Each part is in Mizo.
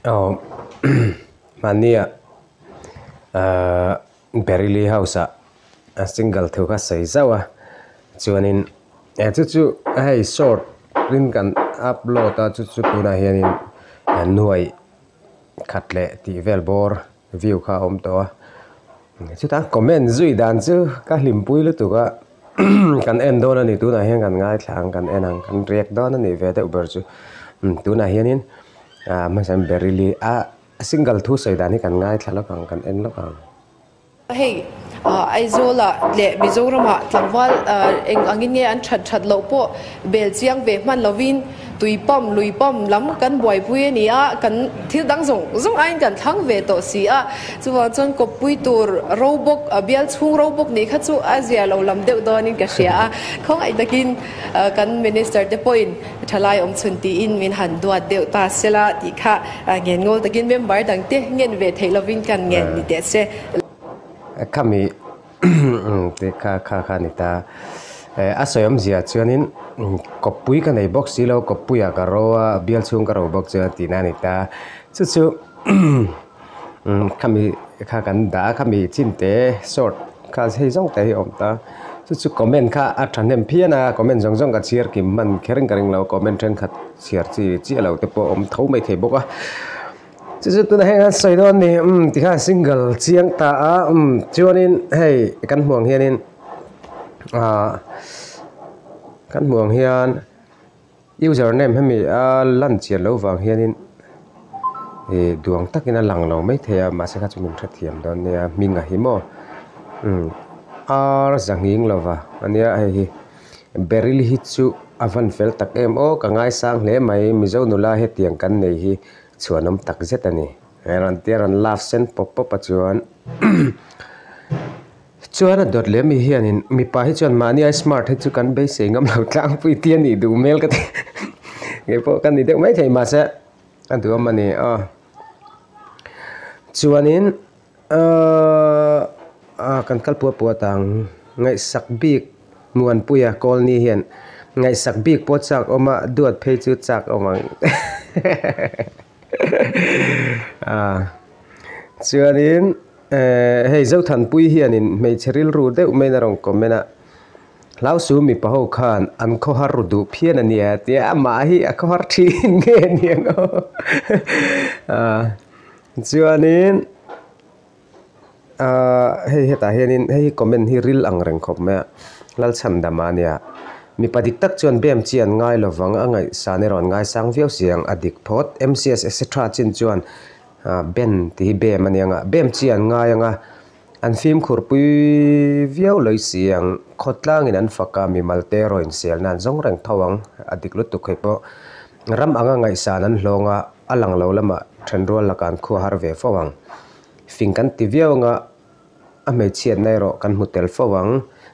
Aw mahnia ahh Baryli house ah a single thu kha sawi zauh a chuanin eh chu chu hei short in kan upload a chu chu tunah hianin nuai khat leh tih vel bawr view kha a awm tawh a chutah comment zui dan chu ka hlimpui lutuk a kan en dawn a ni tunah hian kan ngaithla ang kan en ang kan react dawn a nih ve deuh ber chu tunah hianin ah hmasa Baryli a single thu sawi dan hi kan ngaithla lawk ang kan en lawk ang. Hei Aizawlah leh Mizoramah tlangval eng angin nge an that that loh pawh bel chiang ve hman lovin tui pump, lui pump lam kan buaipui a ni a, kan thil dang zawng zawng aiin kan thlang ve tawh si a. Chuvang chuan kawppui tur ro bawk, bial chhung ro bawk nih kha chu a zia lo lam deuh dawnin ka hria a. Khawngaih takin kan Minister te pawhin Thalai awm chhun tiin min han duat deuh ta sela tih kha ngen ngawl takin member dangte ngen ve theih lovin kan ngen ni teh se. Khami tih kha kha kha a ni ta. A sawi awmzia chuanin kawppui ka nei bawk si lo, kawppuiah ka ro a, bial chhung ka ro bawk chuan tihna a ni ta. Chu chu Khami kha kan dah a, khami chinte short kha hei zawng te hi a awm ta. Chu chu comment kha a thahnem phian a, comment zawng zawng ka chhiar kim hman kher in ka ring lo, comment thenkhat chhiar chi chiah lo te pawh a awm tho mai thei bawk a. Chu chu tunah hian kan sawi dawn a ni, umm tikhan single chiang ta a, umm chuanin hei kan hmuh ang hianin ah kan hmuh ang hian. User name hemi a lan chian loh vang hianin ih duang takin a lang lo maithei a mahse kha chu min hrethiam dawn nia hming a hi maw umm ar zanghing lova ania hei hi Baryl hi chu a van fel tak em aw ka ngaisang hle mai Mizo nula hetiang kan nei hi chhuanawm tak zet a ni he rawn tia rawn love sen pawp pawp a chuan. Chuan a dawt leh mi hianin mipa hi chuan mahni ai smart hi chu kan beisei ngam lo tlangpui tih a nih duh hmel ka ti ngei pawh ka ni deuh mai thei mahse a duhawm a ni aw. Chuanin ahh kan kal puat puat ang ngaihsak bik Muanpuia Kawlni hian ngaihsak bik pawh chak awm a duat phei chu chak awm ang chuanin. Ehh hei Zothanpui hianin hmeichhe rilru deuh maiin a rawn comment a, Hlausu mipa ho khan an khawhar ru duh phian a nia tia amah hi a khawhar thin nge aniang aw ah chuanin ah hei hetah hianin hei hi comment hi ril ang reng khawp mai a Lalchhandama ania mipa dik tak chuan bem chi an ngai lovang a ngaihsan erawh an ngaisang viau si ang a dik phawt M_C_S etc chin chuan Ben tih hi bem a ni ang a, bem chi an ngai ang a, an fimkhur pui viau lawih si ang, khawtlangin an fak a, mimal te erawh inselna an zawng reng tho ang, a dik lutuk hei pawh. Ram anga ngaihsan an hlawng a, a lang lo lamah thenrual lakah an khuahar ve fo ang. Fing kan ti viau ang a. A hmeichhiatna erawh kan hmu tel fo ang.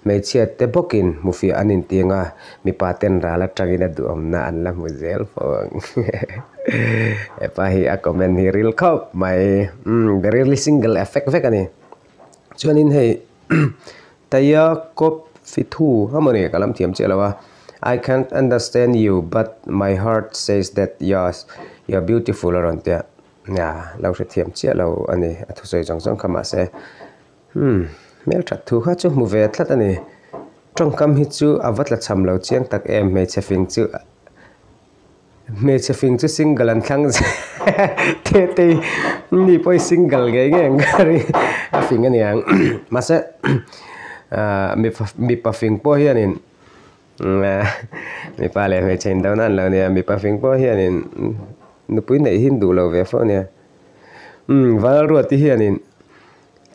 Hmeichhiat te bawkin hmufiah an intiang a, mipa ten ral atangin a duhawmna an la hmu zel fo ang. Hepa hi a comment hi ril khawp mai. Umm the really single effect vek a ni. Chuanin hei Taya Kop Fithu a mawni ka lam thiam chiah lo a, I can't understand you but my heart says that yes, you're beautiful a rawn ti a. Nia, lo hrethiam chiah lo a ni, a thusawi zawng zawng kha mahse umm hmelthat thu kha chu hmu ve tlat a ni. Tawngkam hi chu a va tlachham lo chiang tak em hmeichhe fing chu hmeichhe fing chu single an thlang zel te te ni pawh hi single ngei ngei ang ka ring a fing a niang mahse ah mipa fing pawh hianin mipa leh hmeichhe indona an lo nia mipa fing pawh hianin nupui neih hi an duh lo ve fo ania umm Valruati hianin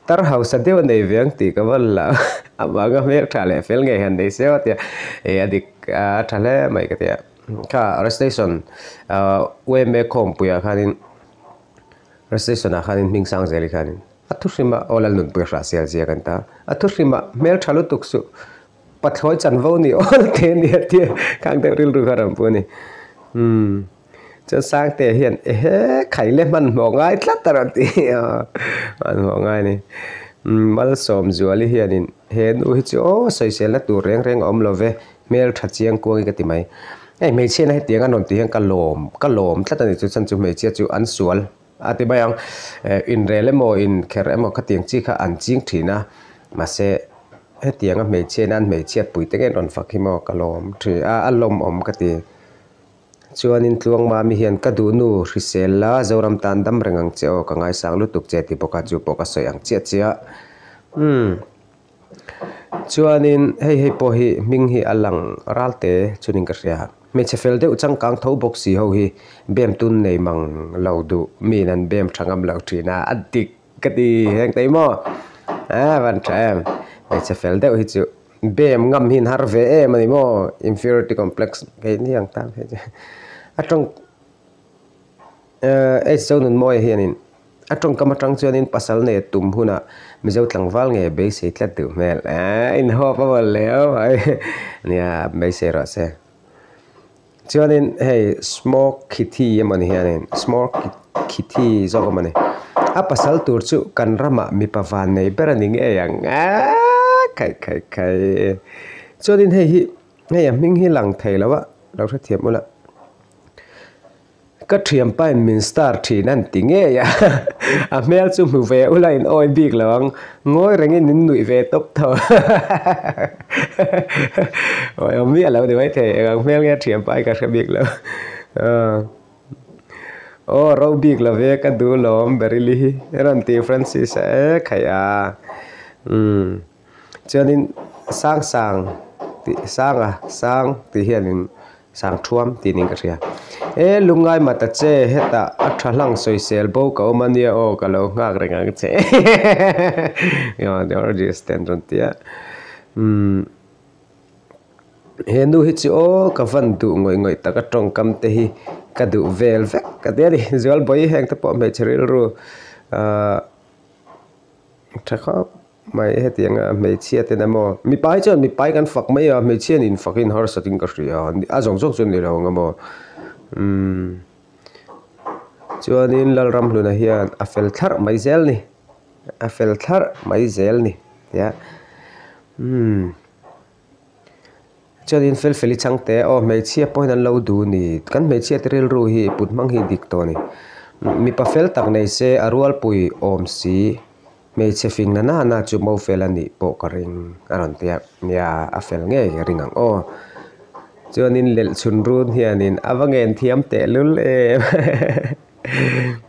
tar hausa deuh a nei ve ang tih ka va la avanga hmeltha leh fel ngei han nei se aw tia ih a dik a tha hle mai ka tia kha station ah U_M_A khawmpuiah khanin station ah khanin hming sang zel hi khanin a thu hrim a aw Lalnunpui a hrah sial zia kan ta a thu hrim a hmeltha lutuk suh. Pathlawi chanvo ni awl te a nia tia khang deuh rilru kha rawn pu a ni. Umm chuan Sangte hian ehe khai le hmanhmawh ngai tlat a rawn ti a, hmanhmawh ngai a ni. Umm Malsawmzuali hianin he nu hi chu aw sawiselna tur reng reng a awm lo ve, hmel tha chiang kuang hi ka ti mai. Hei hmeichhiatna hetiang an rawn tih hian ka lawm ka lawm tlat a ni chu chhan chu hmeichhia chu an sual. a ti mai ang. Inrel emaw inkherh emaw khatiang chi kha an ching thin a, mahse hetianga hmeichhia in an hmeichhiat pui te ngei an rawn fak hi maw ka lawm thin a, a lawmawm ka ti. Chuanin Tluangmami hian ka duh nu hrisel la, Zoram tan dam reng ang che aw, ka ngaisang lutuk che ti bawk a, chu pawh ka sawi ang chiah chiah. Umm. Chuanin hei hei pawh hi hming hi a lang ral te chunin ka hria. Hmeichhe fel deuh changkang tho bawk si ho hi bem tun nei mang lo duh miin an bem tha ngam lo thin a, a dik ka ti heng thei maw? A van tha em. Hmeichhe fel deuh hi chu Bem ngam hi an har ve em a ni maw? Inferiority complex kei ni ang tan phei chu a tawng eh H Zonunmawia hianin a tawngkam atang chuanin pasal nei a tum hunah Mizo tlangval nge beisei tlat duh hmel eh inhawp a mawn le aw mai nia beisei rawh se. Chuanin hei smoke khithi emaw ni hianin smoke khithi zawk emaw ni a pasal tur chu kan ramah mipa van nei ber a ni ngei ang aaa khai khai khai chuanin hei hi hei a hming hi lang thei lo a lo hrethiam ula. Ka thianpain min star thin an ti ngei a, a hmel chu hmu ve ula in awi bik lo ang, ngawi rengin min nuih ve tawp tho. Awi awm miah lo ni maithei, eng ang hmel nge thianpa hi ka hre bik lo. Aw ro bik lo ve ka duh lawm Berili hi a rawn ti Francis a e khaih a. Umm chuanin sang sang tih sanga sang tih hianin Sang thuam tih niin ka hria. E lungngai mat a che, hetah a tha hlang sawisel bo ka awm a nia aw, ka lo nghak reng ang che. Stand rawn ti a. Umm he nu hi chu aw ka van duh ngawih ngawih tak a tawngkam te hi ka duh vel vek ka ti a ni. Zualbawi heng te pawh hmeichhe rilru ah tha khawp. Mai hetianga hmeichhia ten emaw mipa hi chuan mipa hi kan fak mai a hmeichhia in fak in harsat in ka hria a zawng zawng chu a ni lo ang emaw umm chuanin Lalramhluna hian a fel thlarh mai zel ni a fel thlarh mai zel ni tia umm. Chuanin Felfeli changte aw hmeichhia pawhin an lo duh ni kan hmeichhia te rilru hi put hmang hi dik tawh a ni mipa fel tak nei se a rualpui awm si hmeichhe fing na nana chu mo fel a nih pawh ka ring a rawn ti a nia a fel ngei ka ring ang aw chuanin lelh chhun run hianin a va ngen thiam tehlul em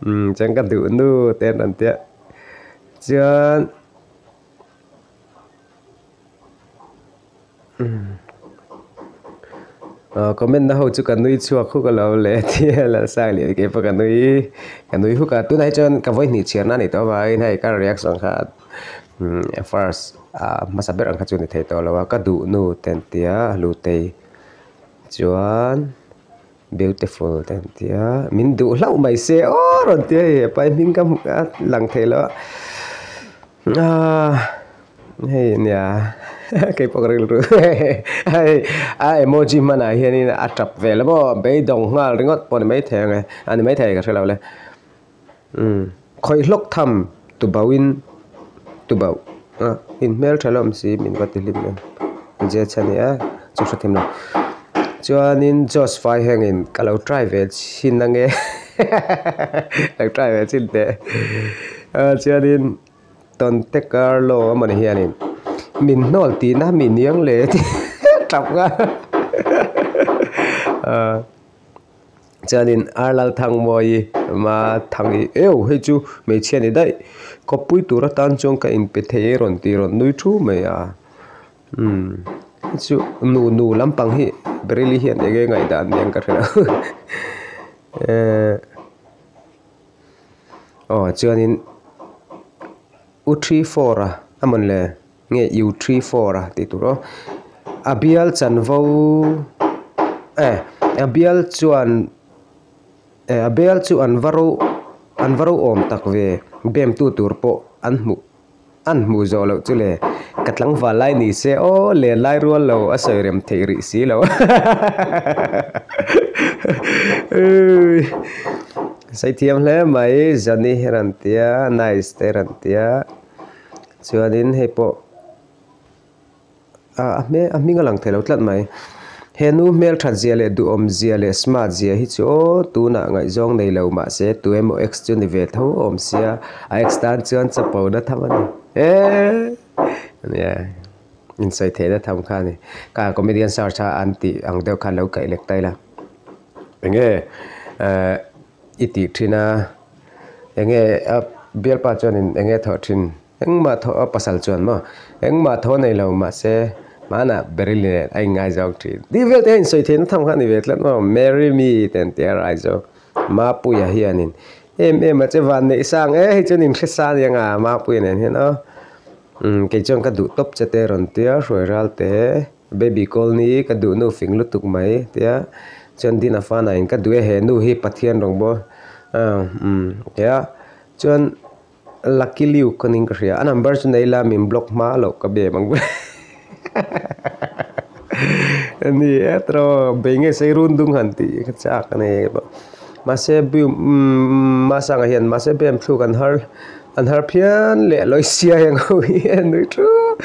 umm chuan ka duh nu te an rawn ti a chuan. Comment na ho chu ka nui chhuak huk alo le ti a Lalsang leh keipawh ka nui ka nui huk a tunah hi chuan ka vawi hnih chhiarna a nih tawh avangin hei ka reaction kha first ah hmasa ber ang kha chu a ni thei tawh lo a ka duh nu te an ti a Hlutei chuan beautiful te an ti a min duh hlauh mai se aw rawn ti a hei hepa hi hming ka hmu a lang thei lo a. Hei nia kei pawh ka rilru hei a emoji hmanah hianin a tap vel a maw beidawng nghal ringawt pawh a ni maithei ang e a ni maithei ka hre lo le umm khawih hlawk tham tubauhin tubauh ah in hmeltha hlawm si min va ti hlim em je chhe a ni a chu hrethiam lo chuanin Josh vai hengin ka lo try ve chhin ange lo try ve chhin teh. Ah chuanin Tonte Carlo a mawni hianin min hnawl tihna mi niang le tih tap nghal ah chuanin Arlalthangmawi ma thang i eu hei chu hmeichhia ni daih kawppui tur atan chuan ka inpe thei e rawn tih rawn nui thu mai a umm hei chu nu nu lampang hi Baryli hian eng nge ngaihdan nia ka hre lo eh. Aw chuanin u three four a a mawn le nge u three four a tih tur aw a bial chanvo eh a bial chuan eh a bial chu an va ro an va ro awm tak ve bem tu tur pawh an hmuh. An hmuh zawh loh chu le, ka tlangval lai ni se aw, len lai rual lo a sawi rem theih rih si lo. Sawi thiam hle mai, Johnny hi rawn ti a, nice te rawn ti a, chuanin hei pawh a hming a lang thei lo tlat mai. He nu hmelthat zia leh duhawm zia leh smart zia hi chu aw tunah ngaihzawng nei lo mahse tu emaw ex chu ni ve tho awm sia a ex tan chuan chapo na tham a ni eee nia insawi theihna tham kha a ni ka comedian search a an tih ang deuh khan lo kaih lek ta ila enge ehh i tih thin a enge a bialpa chuanin enge thawh thin. Engmah thaw a pasal chuan maw? Engmah thaw nei lo mahse hmanah Beryl nen a inngaizawng thin. Tih vel te a insawi theihna tham kha a ni ve tlat maw? Marry me te an ti a Raizo. Mapuia hianin em em a che van neih sang e hei chuan inhre sa aniang a Mapuia nen hian aw. Umm kei chuan ka duh tawp che te rawn tia hruai ral te baby call ni ka duh nu fing lutuk mai tia chuan Dina fana in ka duh e he nu hi Pathian rawng bawl umm tia chuan Lucky Luke ka ning ka hria, a number chu nei la min block hma loh ka bem ang a ni e tiraw bei nge sei run dung han tih ka chak a ni mahse Masanga hian mahse bem thluk an har an har phian leh lawi sia hian ho hi a nui thup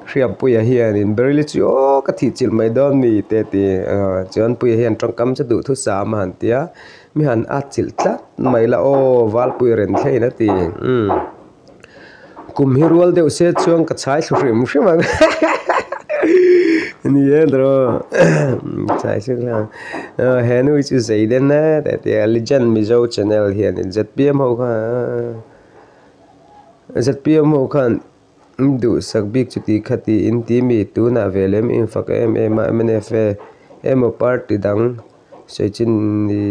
Hriampuia hianin Beryl-i chu aw ka thih chilh mai dawn mi te a ti chuan Puia hian tawngkam chu duhthusam a han ti a. Mi han at chilh tlat mai la aw Valpui ren thleng a ti umm kum hi rual deuh se chuan ka chhai thlu hrim hrim ang ni e tawh chhai thlu hrim ang he nu hi chu zei den e tih a tia legend mizo channel hian in zpm ho khan zpm ho khan duhsak bik chuti khati in ti mi tunah ve lem infak em em a mnf e emaw party dang. Sawi ni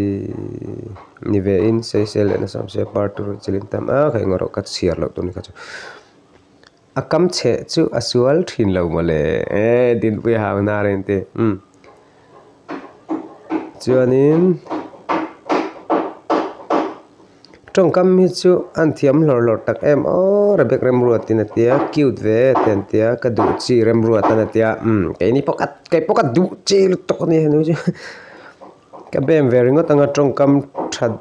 ni ve in sawisel leh nasa awm se party ruih chilh in tam a kha eng erawh ka chhiar loh tur ni kha chu a kam chheh chu a sual thin lo mawle e dinpui a hau hnar in ti umm chuanin tawngkam hi chu an thiam hlawr hlawr tak em aw Rebek Remruat in a tia cute ve te an tia ka duh chi Remruat an a tia umm keini pawh ka Kei pawh ka duh chi lutuk a ni henu chu ka bem ve ringawt anga tawngkam that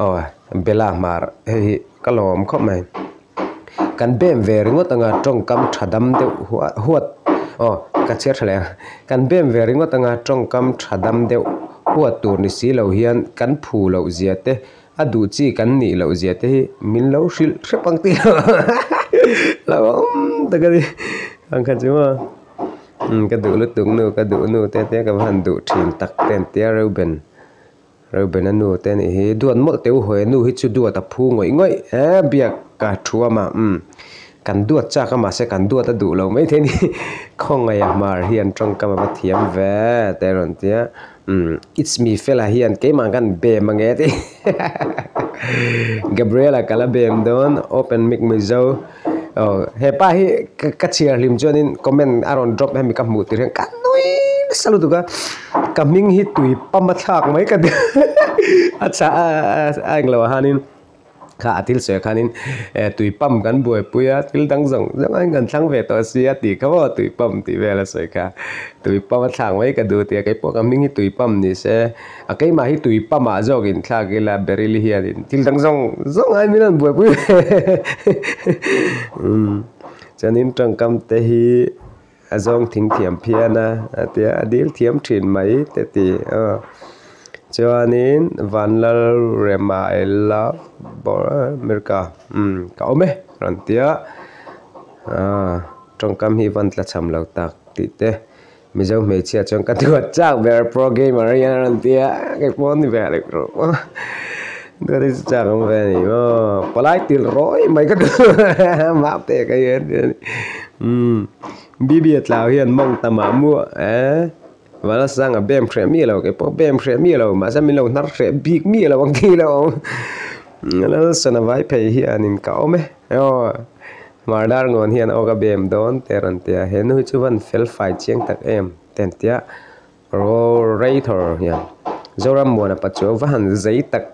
aw Bella hmar hei hi ka lawm khawp mai kan bem ve ringawt anga tawngkam tha dam deuh huat huat aw ka chhiar tha leh ang kan bem ve ringawt anga tawngkam tha dam deuh huat tur ni si lo hian kan phu loh zia te a duh chi kan nih loh zia te hi min lo hrilh hrep ang tih lo awm tak a ni ang kha chu maw umm ka duh lutuk nu ka duh nu te te ka va han duh thin tak te an tia Reuben Reuben a nu te a nih hi duat mawlh teh u hawi nu hi chu duat a phu ngawih ngawih e biak ka thu a mah umm kan duat chak a mahse kan duat a duh lo maithei a ni khawngaih a hmar hian tawngkam a va thiam ve te a rawn tia. Umm it's me fela hian keimah khan bem ange ti Gabriela ka la bem dawn open mic mizo aw hepa hi ka chhiar hlim chuanin comment a rawn drop hemi ka hmuh tir hian ka nui nasa lutuk a ka hming hi tui pam a thlak mai ka ti a chah a englo ah hianin. Kha a thil sawi khanin eh tui pump kan buaipui a thil dang zawng zawng aiin kan thlang ve tawh si a tih kha maw tui pump tih vel a sawi kha tui pump a thlak mai ka duh tih a keipawh ka hming hi tui pump ni se a keimah hi tui pump ah zawk in thlak ila Beryl hianin thil dang zawng zawng aiin min rawn buaipui ve umm chuanin tawngkam te hi a zawng thing thiam phian a a tia a dil thiam thin mai te ti aw chuanin Vanlalrema I love America umm ka awm e rawn tia aaa tawngkam hi van tla cham lo tak tih te Mizo hmeichhia chuan ka duat chak ber pro gamer a hian a rawn tia kei pawh ni ve leh rawh duat hi chu chak awm ve a ni maw palai til rawi mai ka duh mah pek a hian umm Bibi a tlau hian mawng ta mah muah eh Valasanga bem hreh miah lo kei pawh bem hreh miah lo mahse min lo hnar hreh bik miah lo ang tih lo Lalsana vai phei hianin ka awm e aw Mardar ngawn hian aw ka bem dawn te a rawn ti a, he nu hi chu van fel fai chiang tak em te an ti a, Rorator hian Zoram muana pa chu va han zei tak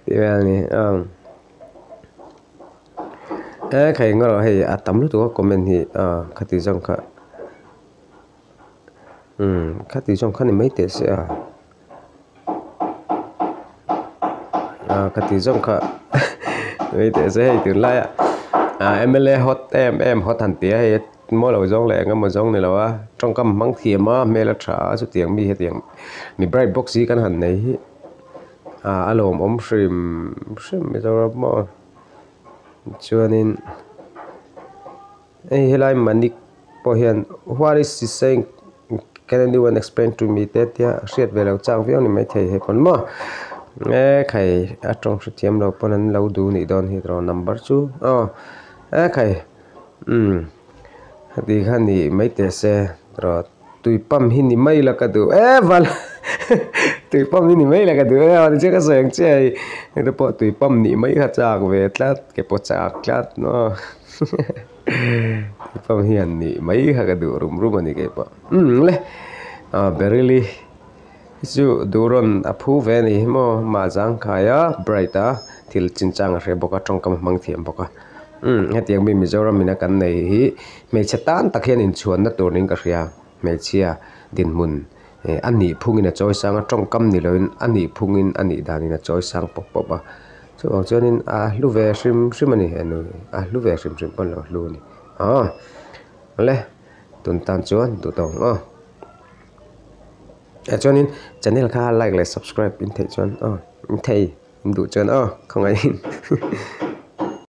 tih vel a ni aw. E khai eng erawh hei a tam lutuk a comment hi aw khati zawng kha umm khati zawng kha ni mai teh se a. Ah ka tih zawng kha mai teh se hei tunlaiah ah mla hot em em hot han ti a hei. maw lo zawng leh eng emaw zawng ni lo a, tawngkam hmang thiam a, hmel a tha a, chutiang mi hetiang mi bright bawk si kan han nei hi a lawmawm hrim hrim Mizoram maw chuanin hei helai manik pawh hian what is he saying can anyone explain to me te tia hriat ve lo chang viau ni maithei he pawn maw e khai a tawng hrethiam lo pawn an lo duh nih dawn hi tawh number chu aw e khai umm heti kha ni mai teh se tawh tui pump hi ni mai la ka duh e val tui pump hi ni mai la ka duh e tichuan ka sawi ang chiah hei hei te pawh tui pump nih mai kha chak ve tlat ke pawh chak tlat maw tui pump hi han nih mai kha ka duh rum rum a ni keipawh umm le ah berili hi chu duhrawn a phu ve a ni hi maw mah zangkhai a bright a thil chinchang a hre bawk a tawngkam a hmang thiam bawk a umm hetiang mi Mizoram in a kan nei hi hmeichhe tan tak hian inchhuanna tur niin ka hria hmeichhia dinhmun eh a nih phungin a chawi sang a tawngkam ni loin a nih phungin a nih danin a chawi sang pawp pawp a chuvang chuanin a hlu ve hrim hrim a ni henu hi a hlu ve hrim hrim pawn lo hlu a ni aw le tun tan chuan duh tawh ang aw eh chuanin channel kha like leh subscribe in theih chuan aw in thei in duh chuan aw khawngaihin.